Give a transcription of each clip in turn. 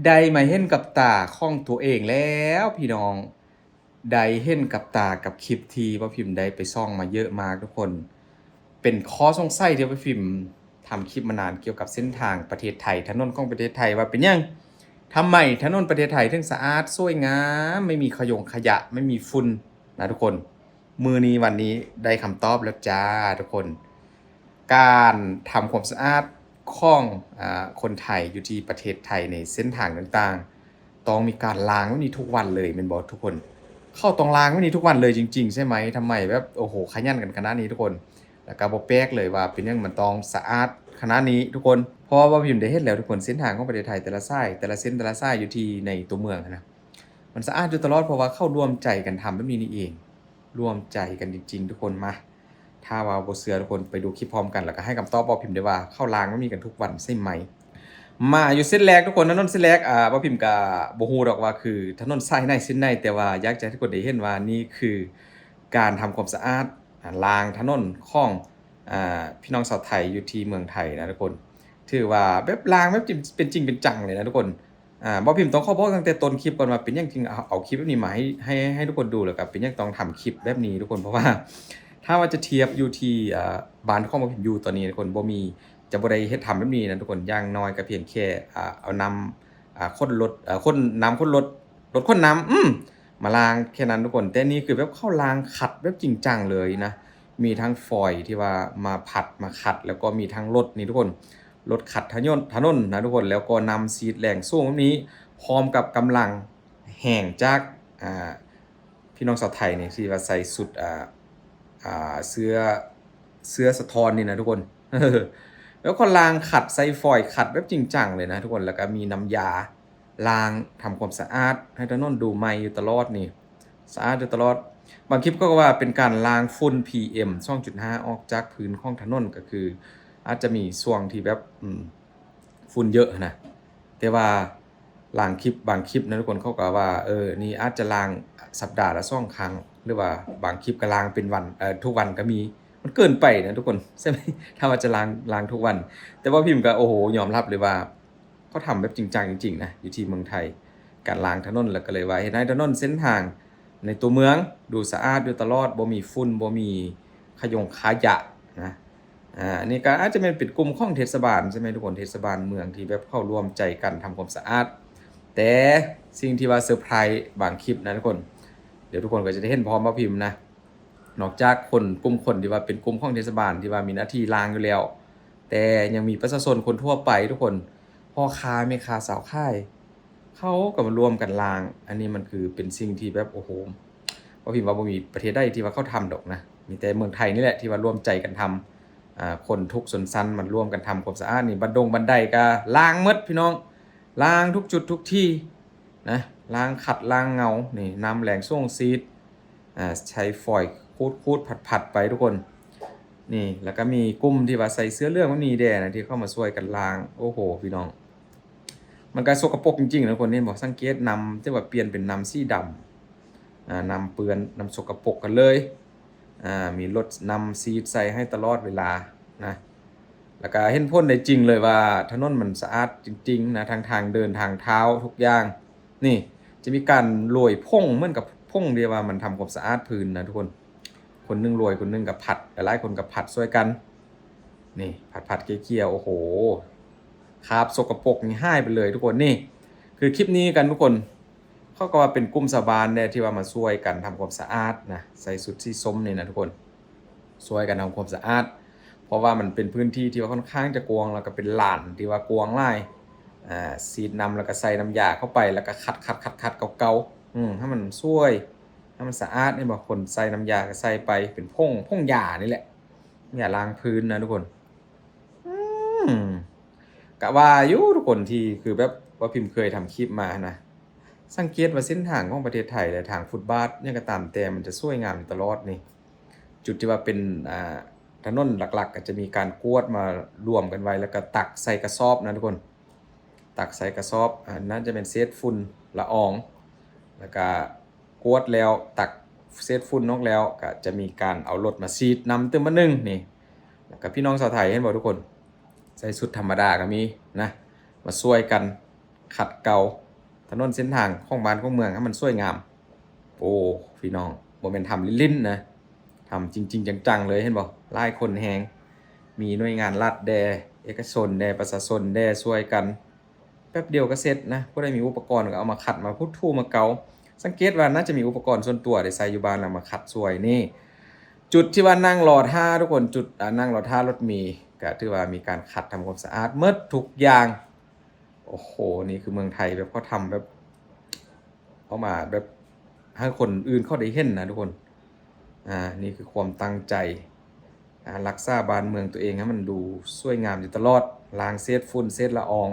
ໄດ້ມາເຫັນກັບຕາຂອງຕົວເອງແລ້ວພີ່ນ້ອງ, ໄດ້ເຫັນກັບຕາກັບຄລິບທີ່ບ່າວພິມໄດ້ໄປສ່ອງມາເຍອະມາກທຸກຄົນ. ເປັນຂໍ້ສົງໄສທີ່ບ່າວພິມທຳຄລິບມານານກ່ຽວກັບເສັ້ນທາງປະເທດໄທ, ຖະໜົນຂອງປະເທດໄທ ວ່າເປັນຫຍັງ ທຳໄມຖະໜົນປະເທດໄທເຖິງສະອາດສວຍງາມ, ໄມ່ມີຂະຍົງຂະຫຍະ, ໄມ່ມີຝຸ່ນນະທຸກຄົນ. ມື້ນີ້ວັນນີ້ໄດ້ຄຳຕອບແລ້ວຈ້າທຸກຄົນ. ການທຳຄວາມສະອາດຂອງ ອາ ຄົນໄທຢູ່ທີ່ປະເທດໄທໃນເສັ້ນທາງຕ່າງໆ ຕ້ອງມີການລ້າງແບບນີ້ທຸກວັນເລີຍແມ່ນບໍ່ທຸກຄົນ? ເຂົາຕ້ອງລ້າງແບບນີ້ທຸກວັນເລີຍຈິງໆ ໃຊ່ໄໝ? ທຳໄມແບບ ໂອ້ໂຫ ຂະຫຍັນກັນຂະໜາດນີ້ທຸກຄົນ? ແລ້ວກໍບໍ່ແປກເລີຍວ່າເປັນຫຍັງມັນຕ້ອງສະອາດຂະໜາດນີ້ທຸກຄົນ, ເພາະວ່າບ່າວພິມໄດ້ເຫັນແລ້ວທຸກຄົນ, ເສັ້ນທາງຂອງປະເທດໄທແຕ່ລະສາຍ ແຕ່ລະເສັ້ນ ແຕ່ລະສາຍຢູ່ທີ່ໃນຕົວເມືອງຫັ້ນນະ ມັນສະອາດຢູ່ຕະຫຼອດ ເພາະວ່າເຂົາລວມໃຈກັນທຳແບບນີ້ນີ້ເອງ. ລວມໃຈກັນຈິງໆ ທຸກຄົນ. ມາ ຖ້າວ່າບໍ່ເຊື່ອທຸກຄົນໄປດູຄລິບພ້ອມກັນ ແລ້ວກໍໃຫ້ຄຳຕອບບ່າວພິມໄດ້ວ່າ ເຂົາລ້າງແບບນີ້ກັນທຸກວັນໃຊ່ໄໝ? ມາ ຢູ່ເສັ້ນແລກທຸກຄົນ, ຖະໜົນເສັ້ນແລກ ອາ ບ່າວພິມກໍບໍ່ຮູ້ດອກວ່າຄືຖະໜົນສາຍໃນເສັ້ນໃດ, ແຕ່ວ່າຢາກຈະໃຫ້ທຸກຄົນໄດ້ເຫັນວ່ານີ້ຄືການທຳຄວາມສະອາດ ອາ ລ້າງຖະໜົນຂອງ ອາ ພີ່ນ້ອງຊາວໄທຢູ່ທີ່ເມືອງໄທນະທຸກຄົນ. ຖືວ່າແບບລ້າງແບບຈິງ ເປັນຈິງເປັນຈັງເລີຍນະທຸກຄົນ. ອາ ບ່າວພິມຕ້ອງຂໍບອກຕັ້ງແຕ່ຕົ້ນຄລິບກ່ອນວ່າເປັນຫຍັງຈຶ່ງເອົາ ເອົາຄລິບແບບນີ້ມາໃຫ້ ໃຫ້ ໃຫ້ທຸກຄົນດູ ແລ້ວກໍເປັນຫຍັງຕ້ອງທຳຄລິບແບບນີ້ທຸກຄົນ, ເພາະວ່າຖ້າວ່າຈະທຽບຢູ່ທີ່ ອາ ບ້ານຂອງບ່າວພິມຢູ່ຕອນນີ້ທຸກຄົນ ບໍ່ມີ ຈະບໍ່ໄດ້ເຮັດທຳແບບນີ້ນະທຸກຄົນ. ຢ່າງໜ້ອຍກໍພຽງແຄ່ ອາ ເອົານ້ຳ ອາ ຂົນລົດ ອາ ຂົນນ້ຳ ຂົນລົດ ລົດຂົນນ້ຳ ອືມ ມາລ້າງແຄ່ນັ້ນທຸກຄົນ. ແຕ່ນີ້ຄືແບບເຂົາລ້າງຂັດແບບຈິງຈັງເລີຍນະ, ມີທັງຟອຍທີ່ວ່າມາພັດມາຂັດ ແລ້ວກໍມີທັງລົດນີ້ທຸກຄົນ ລົດຂັດຖະໜົນ ຖະໜົນນະທຸກຄົນ, ແລ້ວກໍນ້ຳສີດແລງສູງແບບນີ້ ພ້ອມກັບກຳລັງແຮງຈາກ ອາ ພີ່ນ້ອງຊາວໄທນີ້ ທີ່ວ່າໃສ່ຊຸດ ອາ ອາ ເສື້ອ ເສື້ອສະທ້ອນນີ້ນະທຸກຄົນ. ແລ້ວກໍລ້າງຂັດ ໃສ່ຟອຍຂັດແບບຈິງຈັງເລີຍນະທຸກຄົນ, ແລ້ວກໍມີນ້ຳຢາລ້າງ ທຳຄວາມສະອາດໃຫ້ຖະໜົນດູໃໝ່ຢູ່ຕະຫຼອດນີ້ ສະອາດຢູ່ຕະຫຼອດ. ບາງຄລິບກໍວ່າເປັນການລ້າງຝຸ່ນ ພີເອັມ ສອງຈຸດຫ້າ ອອກຈາກພື້ນຂອງຖະໜົນ, ກໍຄືອາດຈະມີຊ່ວງທີ່ແບບ ອືມ ຝຸ່ນເຍອະຫັ້ນນະ, ແຕ່ວ່າຫຼາງຄລິບ ບາງຄລິບນະທຸກຄົນ ເຂົາກໍວ່າ ເອີ ນີ້ອາດຈະລ້າງສັບດາລະສອງຄັ້ງ ຫຼືວ່າບາງຄລິບກໍລ້າງເປັນວັນ ເອີ ທຸກວັນກໍມີ. ມັນເກີນໄປນະທຸກຄົນ ໃຊ່ໄໝ? ຖ້າວ່າຈະລ້າງ ລ້າງທຸກວັນ. ແຕ່ວ່າພິມກໍ ໂອ້ໂຫ ຍອມຮັບເລີຍວ່າ ເຂົາທຳແບບຈິງຈັງຈິງໆ ນະ ຢູ່ທີ່ເມືອງໄທ ການລ້າງຖະໜົນ ແລ້ວກໍເລີຍວ່າເຮັດໃຫ້ຖະໜົນເສັ້ນທາງໃນຕົວເມືອງດູສະອາດຢູ່ຕະຫຼອດ, ບໍ່ມີຝຸ່ນ ບໍ່ມີຂະຍົງຂະຫຍະນະ. ອາ ອັນນີ້ກໍອາດຈະແມ່ນເປັນກຸ່ມຂອງເທດສະບານ ໃຊ່ໄໝທຸກຄົນ? ເທດສະບານເມືອງທີ່ແບບເຂົາລວມໃຈກັນທຳຄວາມສະອາດ. ແຕ່ສິ່ງທີ່ວ່າເຊີໄພຣບາງຄລິບນະທຸກຄົນ, ດຽວທຸກຄົນກໍຈະໄດ້ເຫັນພ້ອມບ່າວພິມນະ, ນອກຈາກຄົນ ກຸ່ມຄົນທີ່ວ່າເປັນກຸ່ມຂອງເທດສະບານທີ່ວ່າມີໜ້າທີ່ລ້າງຢູ່ແລ້ວ, ແຕ່ຍັງມີປະຊາຊົນຄົນທົ່ວໄປທຸກຄົນ, ພໍ່ຄ້າແມ່ຄ້າຊາວຂາຍ ເຂົາກໍມາລວມກັນລ້າງ. ອັນນີ້ມັນຄືເປັນສິ່ງທີ່ແບບ ໂອ້ໂຫ ບ່າວພິມວ່າບໍ່ມີປະເທດໃດທີ່ວ່າເຂົາທຳດອກນະ, ມີແຕ່ເມືອງໄທນີ້ແຫຼະທີ່ວ່າລວມໃຈກັນທຳ. ອາ ຄົນທຸກຊົນຊັ້ນມາລວມກັນທຳຄວາມສະອາດນີ້, ບັນດົງບັນໄດກໍລ້າງໝົດພີ່ນ້ອງ, ລ້າງທຸກຈຸດທຸກທີ່ນະ, ລ້າງຂັດລ້າງເງົາ. ນີ້ ນ້ຳແລງສູງສີດ ອາ ໃຊ້ຟອຍຂູດໆ ຜັດໆ ໄປທຸກຄົນ. ນີ້ ແລ້ວກໍມີກຸ່ມທີ່ວ່າໃສ່ເສື້ອເຫຼືອງແບບນີ້ແດ່ນະ ທີ່ເຂົ້າມາຊ່ວຍກັນລ້າງ. ໂອ້ໂຫ ພີ່ນ້ອງ ມັນກໍສົກະປົກຈິງໆ ນະທຸກຄົນ. ເຫັນບໍ່? ສັງເກດນ້ຳ ແຕ່ວ່າປ່ຽນເປັນນ້ຳສີດຳ ອາ ນ້ຳເປື້ອນ ນ້ຳສົກກະປົກກັນເລີຍ. ອາ ມີລົດນ້ຳສີດໃສ່ໃຫ້ຕະຫຼອດເວລານະ, ແລ້ວກໍເຫັນຜົນໄດ້ຈິງເລີຍວ່າຖະໜົນມັນສະອາດຈິງໆ ນະ, ທັງທາງເດີນ ທາງເທົ້າ ທຸກຢ່າງ. ນີ້ຈະມີການໂລຍຜົງ ເໝືອນກັບຜົງທີ່ວ່າມັນທຳຄວາມສະອາດພື້ນນະທຸກຄົນ. ຄົນໜຶ່ງໂລຍ ຄົນໜຶ່ງກໍຜັດ ຫຼາຍໆຄົນກໍຜັດຊ່ວຍກັນ. ນີ້ ຜັດໆ ເກ່ຍໆ ໂອ້ໂຫ ຄາບສົກກະປົກນີ້ຫາຍໄປເລີຍທຸກຄົນ. ນີ້ຄືຄລິບນີ້ກັນທຸກຄົນ, ເຂົາກໍວ່າເປັນກຸ່ມຊາວບ້ານແດ່ທີ່ວ່າມາຊ່ວຍກັນທຳຄວາມສະອາດນະ, ໃສ່ຊຸດສີສົ້ມນີ້ນະທຸກຄົນ. ຊ່ວຍກັນທຳຄວາມສະອາດ ເພາະວ່າມັນເປັນພື້ນທີ່ທີ່ວ່າຂ້ອນຂ້າງຈະກວ້າງ ແລ້ວກໍເປັນລານທີ່ວ່າກວ້າງຫຼາຍ. ອາ ສີດນ້ຳ ແລ້ວກໍໃສ່ນ້ຳຢາເຂົ້າໄປ ແລ້ວກໍຂັດໆໆໆ ເກົາໆ ອືມ ໃຫ້ມັນສວຍ ໃຫ້ມັນສະອາດ. ເຫັນບໍ່? ຄົນໃສ່ນ້ຳຢາກໍໃສ່ໄປ ເປັນຜົງ ຜົງຢານີ້ແຫຼະ ຢາລ້າງພື້ນນະທຸກຄົນ. ອືມ ກະວ່າຢູ່ທຸກຄົນ ທີ່ຄືແບບວ່າພິມເຄີຍທຳຄລິບມານະ, ສັງເກດວ່າເສັ້ນທາງຂອງປະເທດໄທ ແລະ ທາງຟຸດບາດຫຍັງກໍຕາມແຕ່ ມັນຈະສວຍງາມຕະຫຼອດນີ້. ຈຸດທີ່ວ່າເປັນ ອ່າ ຖະໜົນຫຼັກໆ ກໍຈະມີການກວດມາລວມກັນໄວ້ ແລ້ວກໍຕັກໃສ່ກະສອບນະທຸກຄົນ, ຕັກໃສ່ກະສອບ. ອັນນັ້ນຈະແມ່ນເສດຝຸ່ນລະອອງ ແລ້ວກໍກວດແລ້ວ ຕັກເສດຝຸ່ນອອກແລ້ວ ກໍຈະມີການເອົາລົດມາສີດນ້ຳຕື່ມບາດໜຶ່ງນີ້. ແລ້ວກໍພີ່ນ້ອງຊາວໄທ ເຫັນບໍ່ທຸກຄົນ? ໃສ່ຊຸດທຳມະດາກໍມີນະ ມາຊ່ວຍກັນ ຂັດເກົາຖະໜົນເສັ້ນທາງຂອງບ້ານຂອງເມືອງໃຫ້ມັນສວຍງາມ. ໂອ້ ພີ່ນ້ອງ ບໍ່ແມ່ນທຳຫຼິ້ນໆນະ ທຳຈິງໆຈັງໆເລີຍ ເຫັນບໍ່? ຫຼາຍຄົນແຮງ ມີໜ່ວຍງານລັດແດ່ ເອກະຊົນແດ່ ປະຊາຊົນແດ່ ຊ່ວຍກັນ ແປັບດຽວກໍເສັດນະ. ຜູ້ໃດມີອຸປະກອນກໍເອົາມາຂັດ ມາພຸດຖູມາເກົາ. ສັງເກດວ່າໜ້າຈະມີອຸປະກອນສ່ວນຕົວໄດ້ໃຊ້ຢູ່ບ້ານ ເອົາມາຂັດຊ່ວຍ. ນີ້ ຈຸດທີ່ວ່ານັ່ງລໍຖ້າທຸກຄົນ ຈຸດ ອ່າ ນັ່ງລໍຖ້າລົດເມ ກໍຖືວ່າມີການຂັດທຳຄວາມສະອາດໝົດທຸກຢ່າງ. ໂອ້ໂຫ ນີ້ຄືເມືອງໄທ ແບບເຂົາທຳແບບ ເອົາມາແບບໃຫ້ຄົນອື່ນເຂົາໄດ້ເຫັນນະທຸກຄົນ. ອ່າ ນີ້ຄືຄວາມຕັ້ງໃຈ ອ່າ ຮັກສາບ້ານເມືອງຕົວເອງໃຫ້ມັນດູສວຍງາມຢູ່ຕະຫຼອດ ລ້າງເສດຝຸ່ນເສດລະອອງ.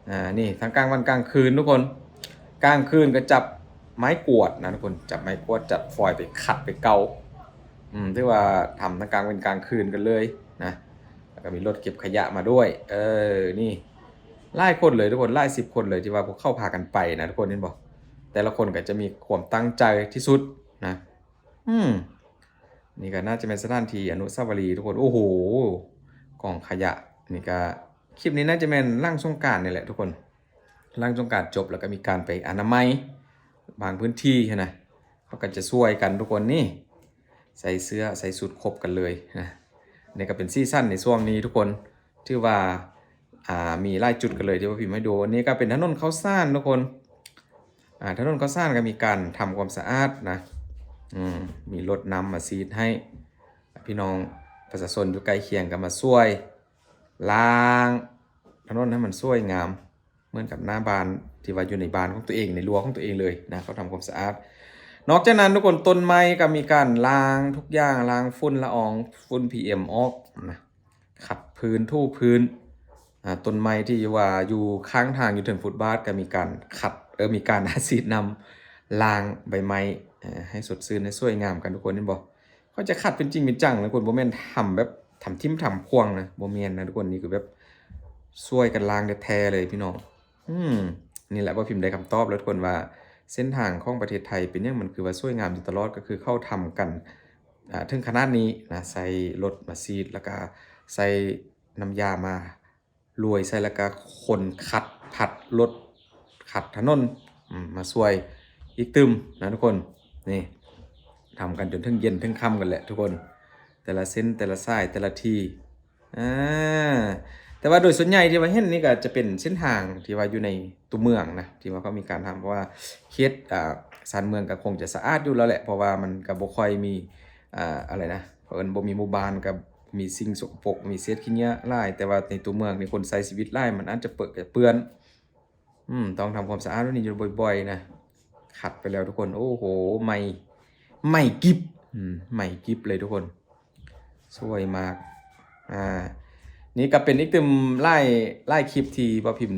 ອ່າ ນີ້ທັງກາງວັນກາງຄືນທຸກຄົນ ກາງຄືນກໍຈັບໄມ້ກວາດນະທຸກຄົນ ຈັບໄມ້ກວາດ ຈັບຟອຍໄປຂັດໄປເກົາ. ອືມ ຖືວ່າທຳທັງກາງເວັນກາງຄືນກັນເລີຍນະ ແລ້ວກໍມີລົດເກັບຂະຫຍະມາດ້ວຍ. ເອີ ນີ້ຫຼາຍຄົນເລີຍທຸກຄົນ ຫຼາຍສິບຄົນເລີຍ ທີ່ວ່າພວກເຂົາພາກັນໄປນະທຸກຄົນ ເຫັນບໍ່? ແຕ່ລະຄົນກໍຈະມີຄວາມຕັ້ງໃຈທີ່ສຸດນະ. ອືມ ນີ້ກໍໜ້າຈະແມ່ນສະຖານທີ່ອະນຸສາວະລີທຸກຄົນ. ໂອ້ໂຫ ກອງຂະຫຍະ. ນີ້ກໍ ຄລິບນີ້ໜ້າຈະແມ່ນຫຼັງສົງການນີ້ແຫຼະທຸກຄົນ ຫຼັງສົງການຈົບ ແລ້ວກໍມີການໄປອະນາໄມບາງພື້ນທີ່ຫັ້ນນະ ເຂົາກໍຈະຊ່ວຍກັນທຸກຄົນ. ນີ້ ໃສ່ເສື້ອໃສ່ຊຸດຄົບກັນເລີຍນະ. ນີ້ກໍເປັນສີສັນໃນຊ່ວງນີ້ທຸກຄົນ ຖືວ່າ ອ່າ ມີຫຼາຍຈຸດກັນເລີຍທີ່ວ່າພິມໃຫ້ດູ. ນີ້ກໍເປັນຖະໜົນເຂົ້າສານທຸກຄົນ ອ່າ ຖະໜົນເຂົ້າສານກໍມີການທຳຄວາມສະອາດນະ. ອືມ ມີລົດນ້ຳມາສີດໃຫ້ ພີ່ນ້ອງປະຊາຊົນຢູ່ໃກ້ຄຽງກໍມາຊ່ວຍລ້າງຖະໜົນໃຫ້ມັນສວຍງາມ ເໝືອນກັບໜ້າບ້ານທີ່ວ່າຢູ່ໃນບ້ານຂອງຕົວເອງ ໃນຮົ້ວຂອງຕົວເອງເລີຍນະ ເຂົາທຳຄວາມສະອາດ. ນອກຈາກນັ້ນທຸກຄົນ ຕົ້ນໄມ້ກໍມີການລ້າງທຸກຢ່າງ ລ້າງຝຸ່ນລະອອງ ຝຸ່ນ ພີເອັມ ອອກນະ ຂັດພື້ນ ຖູພື້ນ. ອ່າ ຕົ້ນໄມ້ທີ່ວ່າຢູ່ຂ້າງທາງ ຢູ່ເທິງຟຸດບາດ ກໍມີການຂັດ ເອີ ມີການສີດນ້ຳລ້າງໃບໄມ້ ເອີ ໃຫ້ສົດຊື່ນ ໃຫ້ສວຍງາມກັນທຸກຄົນ ເຫັນບໍ່? ເຂົາຈະຂັດເປັນຈິງເປັນຈັງນະທຸກຄົນ ບໍ່ແມ່ນທຳແບບທຳຖິ້ມທຳຂວ້າງນະ ບໍ່ແມ່ນນະທຸກຄົນ. ນີ້ຄືແບບຊ່ວຍກັນລ້າງແທ້ໆເລີຍພີ່ນ້ອງ. ອືມ ນີ້ແຫຼະ ບ່າວພິມໄດ້ຄຳຕອບແລ້ວທຸກຄົນວ່າ ເສັ້ນທາງຂອງປະເທດໄທເປັນຫຍັງມັນຄືວ່າສວຍງາມຢູ່ຕະຫຼອດ ກໍຄືເຂົາທຳກັນ ອ່າ ເຖິງຂະໜາດນີ້ນະ ໃສ່ລົດມາສີດ ແລ້ວກະໃສ່ນ້ຳຢາມາ ລວຍໃສ່ ແລ້ວກະຄົນຂັດ ພັດລົດ ຂັດຖະໜົນ ອືມ ມາຊ່ວຍອີກຕື່ມນະທຸກຄົນ. ນີ້ ທຳກັນຈົນເຖິງເຢັນເຖິງຄ່ຳກັນແຫຼະທຸກຄົນ ແຕ່ລະເສັ້ນ ແຕ່ລະສາຍ ແຕ່ລະທີ່. ອາ ແຕ່ວ່າໂດຍສ່ວນໃຫຍ່ທີ່ວ່າເຫັນນີ້ກໍຈະເປັນເສັ້ນທາງທີ່ວ່າຢູ່ໃນຕົວເມືອງນະ ທີ່ວ່າເຂົາມີການທຳ ເພາະວ່າເຂດ ອ່າ ຊານເມືອງກໍຄົງຈະສະອາດຢູ່ແລ້ວແຫຼະ ເພາະວ່າມັນກໍບໍ່ຄ່ອຍມີ ອ່າ ອະໄລນະ ເຂົາເອີ້ນບໍ່ມີໝູ່ບ້ານ ກໍມີສິ່ງສົກກະປົກ ມີເສດຂີ້ເຫຍື້ອຫຼາຍ. ແຕ່ວ່າໃນຕົວເມືອງນີ້ຄົນໃຊ້ຊີວິດຫຼາຍ ມັນອາດຈະເປິດ ຈະເປື້ອນ. ອືມ ຕ້ອງທຳຄວາມສະອາດແບບນີ້ຢູ່ບ່ອຍໆນະ. ຂັດໄປແລ້ວທຸກຄົນ ໂອ້ໂຫ ໃໝ່ ໃໝ່ກິບ ອືມ ໃໝ່ກິບເລີຍທຸກຄົນ ສວຍມາກ. ອ່າ ນີ້ກໍເປັນອີກຕື່ມຫຼາຍ ຫຼາຍຄລິບທີ່ບ່າວພິມ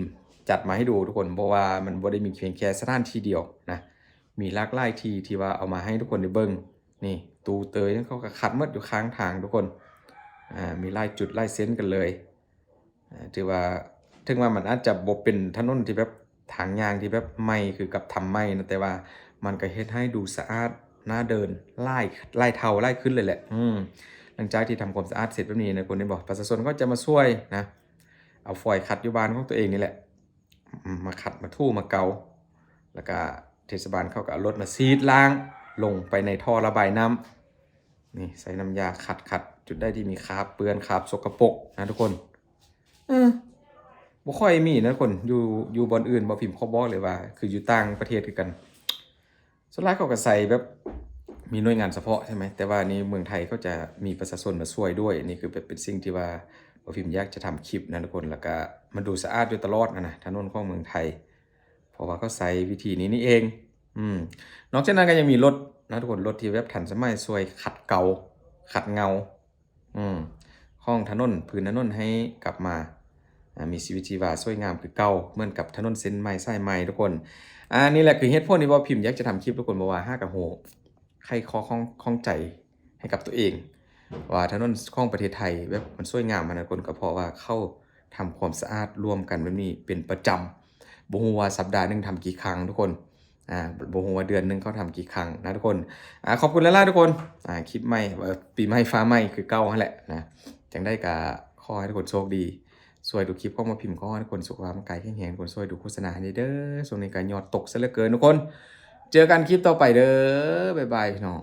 ຈັດມາໃຫ້ດູທຸກຄົນ ເພາະວ່າມັນບໍ່ໄດ້ມີພຽງແຄ່ສະຖານທີ່ດຽວນະ ມີຫຼາກຫຼາຍທີ່ທີ່ວ່າເອົາມາໃຫ້ທຸກຄົນໄດ້ເບິ່ງ. ນີ້ ຕູ້ເຕີຫຍັງເຂົາກໍຂັດໝົດຢູ່ຂ້າງທາງທຸກຄົນ. ອ່າ ມີຫຼາຍຈຸດຫຼາຍເສັ້ນກັນເລີຍ. ອ່າ ຖືວ່າ ເຖິງວ່າມັນອາດຈະບໍ່ເປັນຖະໜົນທີ່ແບບ ທາງຍ່າງທີ່ແບບໃໝ່ຄືກັບທຳໃໝ່ນະ ແຕ່ວ່າມັນກໍເຮັດໃຫ້ດູສະອາດໜ້າເດີນຫຼາຍ ຫຼາຍເທົ່າຫຼາຍຂຶ້ນເລີຍແຫຼະ. ອືມ ຫຼັງຈາກທີ່ທຳຄວາມສະອາດເສັດແບບນີ້ນະ ຄົນເຫັນບໍ່ ປະຊາຊົນກໍຈະມາຊ່ວຍນະ ເອົາຟອຍຂັດຢູ່ບ້ານຂອງຕົວເອງນີ້ແຫຼະ ອືມ ມາຂັດ ມາຖູ ມາເກົາ ແລ້ວກະເທດສະບານເຂົາກໍເອົາລົດມາສີດລ້າງລົງໄປໃນທໍ່ລະບາຍນ້ຳ. ນີ້ ໃສ່ນ້ຳຢາຂັດໆ ຈຸດໃດທີ່ມີຄາບເປື້ອນ ຄາບສົກກະປົກນະທຸກຄົນ. ເອີ ບໍ່ຄ່ອຍມີນະຄົນ ຢູ່ ຢູ່ບ່ອນອື່ນ ບ່າວພິມຂໍບອກເລີຍວ່າ ຄືຢູ່ຕ່າງປະເທດຄືກັນ ສ່ວນຫຼາຍເຂົາກໍໃສ່ແບບ ມີໜ່ວຍງານສະເພາະໃຊ່ໄໝ ແຕ່ວ່າໃນເມືອງໄທເຂົາຈະມີປະຊາຊົນມາຊ່ວຍດ້ວຍ. ນີ້ຄືແບບເປັນສິ່ງທີ່ວ່າ ບ່າວພິມຢາກຈະທຳຄລິບນະທຸກຄົນ ແລ້ວກະມັນດູສະອາດຢູ່ຕະຫຼອດຫັ້ນນະ ຖະໜົນຂອງເມືອງໄທ ເພາະວ່າເຂົາໃຊ້ວິທີນີ້ນີ້ເອງ. ອືມ ນອກຈາກນັ້ນກໍຍັງມີລົດນະທຸກຄົນ ລົດທີ່ແບບທັນສະໄໝ ຊ່ວຍຂັດເກົາ ຂັດເງົາ ອືມ ຂອງຖະໜົນ ພື້ນຖະໜົນໃຫ້ກັບມາ ອ່າ ມີຊີວິດຊີວາ ສວຍງາມຄືເກົ່າ ເໝືອນກັບຖະໜົນເສັ້ນໃໝ່ສາຍໃໝ່ທຸກຄົນ. ອ່າ ນີ້ແຫຼະຄືເຫດຜົນທີ່ບ່າວພິມຢາກຈະທຳຄລິບທຸກຄົນ ເພາະວ່າຫາກະຮູ້ໄຂຂໍ້ຂ້ອງ ຂ້ອງໃຈໃຫ້ກັບຕົວເອງ ວ່າຖະໜົນຂອງປະເທດໄທແບບມັນສວຍງາມຫັ້ນນະທຸກຄົນ ກໍເພາະວ່າເຂົາທຳຄວາມສະອາດລວມກັນແບບນີ້ເປັນປະຈຳ. ບໍ່ຮູ້ວ່າສັບດາໜຶ່ງທຳກີ່ຄັ້ງທຸກຄົນ. ອ່າ ບໍ່ຮູ້ວ່າເດືອນໜຶ່ງເຂົາທຳກີ່ຄັ້ງນະທຸກຄົນ. ອ່າ ຂອບຄຸນຫຼາຍໆທຸກຄົນ. ອ່າ ຄລິບໃໝ່ ເອີ ປີໃໝ່ຟ້າໃໝ່ຄືເກົ່າຫັ້ນແຫຼະນະ. ຈັ່ງໃດກໍຂໍໃຫ້ທຸກຄົນໂຊກດີ ຊ່ວຍດູຄລິບຂອງໝໍພິມ ຂໍໃຫ້ທຸກຄົນສຸຂະພາບຮ່າງກາຍແຂງແຮງ, ທຸກຄົນຊ່ວຍດູໂຄສະນາໃຫ້ແດ່ເດີ. ຊ່ວງນີ້ກໍຍອດຕົກຊະເຫຼືອເກີນທຸກຄົນ. ເຈີກັນຄລິບຕໍ່ໄປເດີ. ບາຍບາຍພີ່ນ້ອງ.